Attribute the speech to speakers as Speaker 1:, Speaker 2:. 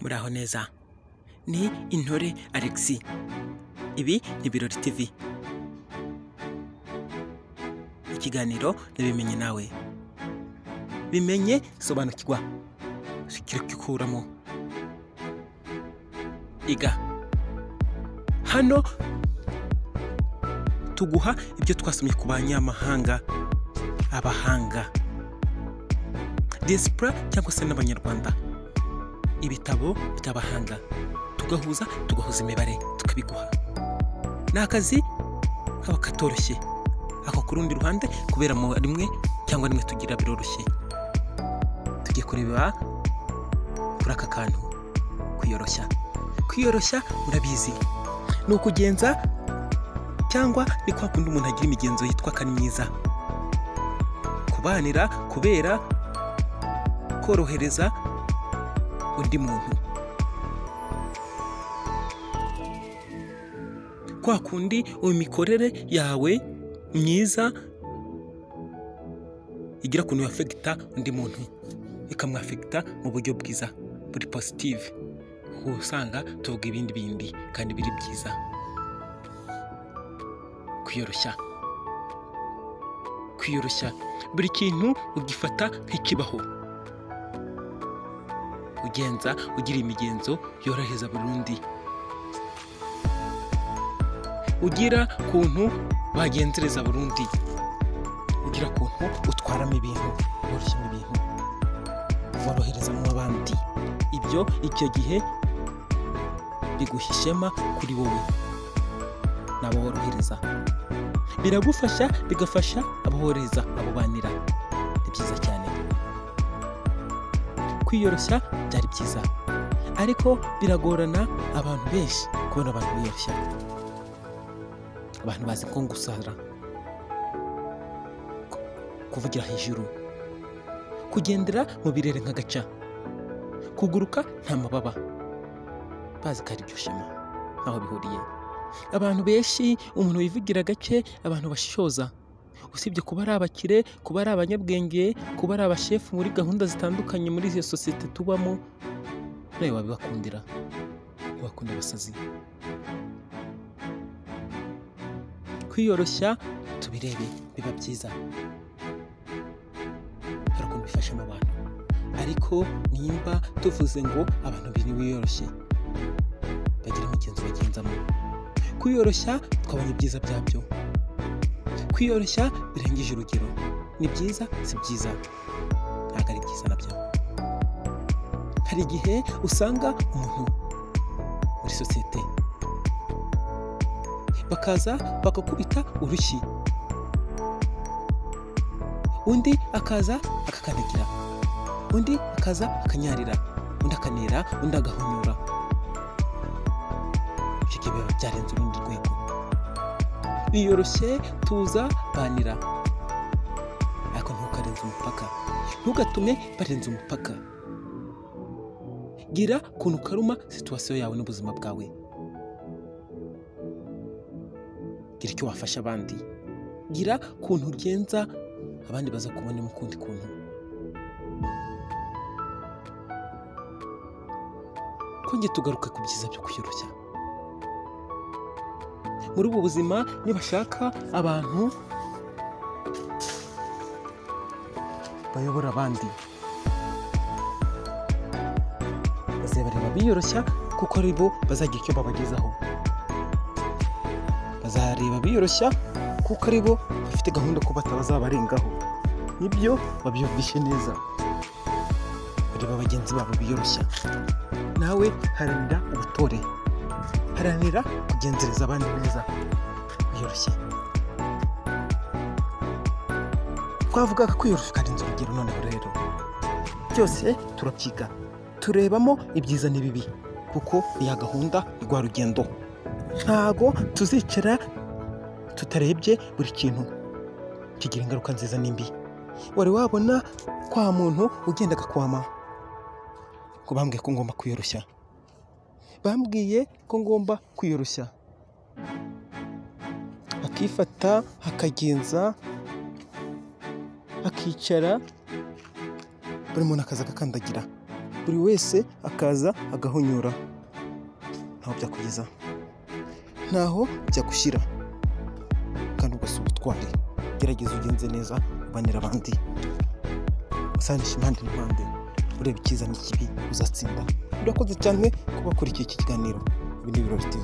Speaker 1: Muraho neza, ni Intore Alexis, ibi ni Birori TV, ikiganiro Bimenye nawe, bimenye sobanukirwa, ukuramo, iga. Hano tuguha ibyo twasomye ku banyamahanga, abahanga, diaspora cyangwa se n'abanyarwanda, ibitabo by'abahanga, tugahuza imibare tukabiguha. Ni akazi kaba katoroshye, ako ku rundi ruhande kubera mu rimwe cyangwa rimwe tugira biroroshye. Tugiye kureba kuri aka kantu, kwiyoroshya. Kwiyoroshya murabizi ni ukugenza cyangwa ni kwa kundi umuntu agira imigenzo yitwa ko ari myiza, kubanira, kubera, korohereza undi muntu, kwa kundi imikorere yawe myiza igira ukuntu yafegita undi muntu, ikamwafegita mu buryo bwiza buri positive, usanga tuvuga ibindi bindi kandi biri byiza. Kwiyoroshya, kwiyoroshya buri kintu ugifata nk'ikibaho, ugenza ugira imigenzo yorohereza burundi, ugira kuntu bagenzereza burundi, ugira kuntu utwaramo ibintu, woroshyamo ibintu, woroherezamo abandi. Ibyo icyo gihe biguha ishema kuri wowe n'abo worohereza, biragufasha, bigafasha abo worohereza, abo banira. Ni byiza cyane. Kwiyoroshya byari byiza, ariko biragorana abantu benshi kubona abantu biyoroshya. Abantu bazi ko gusara, kuvugira hejuru, kugendera mu birere nk'agaca, kuguruka nta mababa, bazi ko ari byo shema, ntaho bihuriye. Abantu benshi, umuntu wivugira gake, abantu bashishoza, usibye kuba ari abakire, kuba ari abanyabwenge, kuba ari abashefu muri gahunda zitandukanye muri iyo sosiyete tubamo, nawe wabibakundira, ntibakunda abasazi. Kwiyoroshya tubirebe biba byiza, hari ukuntu bifashamo abantu, ariko nimba tuvuze ngo abantu biyoroshye bagira imigenzo bagenzamo. Kwiyoroshya twabonye ibyiza byabyo. Kwiyoroshya birengeje urugero ni byiza, si byiza, ntabwo ari byiza nabyo. Hari igihe usanga umuntu muri sosiyete bakaza bakakubita urushyi, undi akaza akakandagira, undi akaza akanyarira, undi akanera, undi agahonyora. Icyo gihe biba byarenze urundi rwego. Biyoroshye, tuza, banira, ariko ntukarenze umupaka, ntugatume barenza umupaka. Gira ukuntu ukaruma situwasiyo yawe n'ubuzima bwawe, gira icyo wafasha abandi, gira ukuntu ugenza abandi baza kubona mu kundi kuntu. Twongeye tugaruka ku byiza byo kwiyoroshya muri ubu buzima. Nibashaka abantu bayobora abandi, bazabareba biyoroshya, kuko ari bo bazagira icyo babagezaho. Bazareba biyoroshya kuko ari bo bafite gahunda ko batabazabarengaho. Nibyo babyumvishe neza, bareba bagenzi babo biyoroshya. Nawe haranira ubutore, haranira kugenzereza abandi neza, wiyoroshye. Twavugaga kwiyoroshya ukarenza urugero, noneho rero byose turabyiga, turebamo ibyiza n'ibibi, kuko iya gahunda rwa rugendo. Ntago tuzicara tutarebye buri kintu kigira ingaruka nziza n'imbi. Wari wabona kwa muntu ugenda agakwama ngo bambwiye ko ngomba kwiyoroshya, bambwiye ko ngomba kwiyoroshya, akifata akagenza akicara, buri muntu akaza akakandagira. Buri wese akaza agahonyora, ntaho byakugeza, ntaho byagushyira, kandi ubwo si ubutwari. Gerageza ugenze neza, ubanira abandi, usanisha impande n'impande, ureba icyiza n'ikibi, uzatsinda. Urakoze cyane kuba wakurikiye iki kiganiro. Ibi ni Ibirori TV.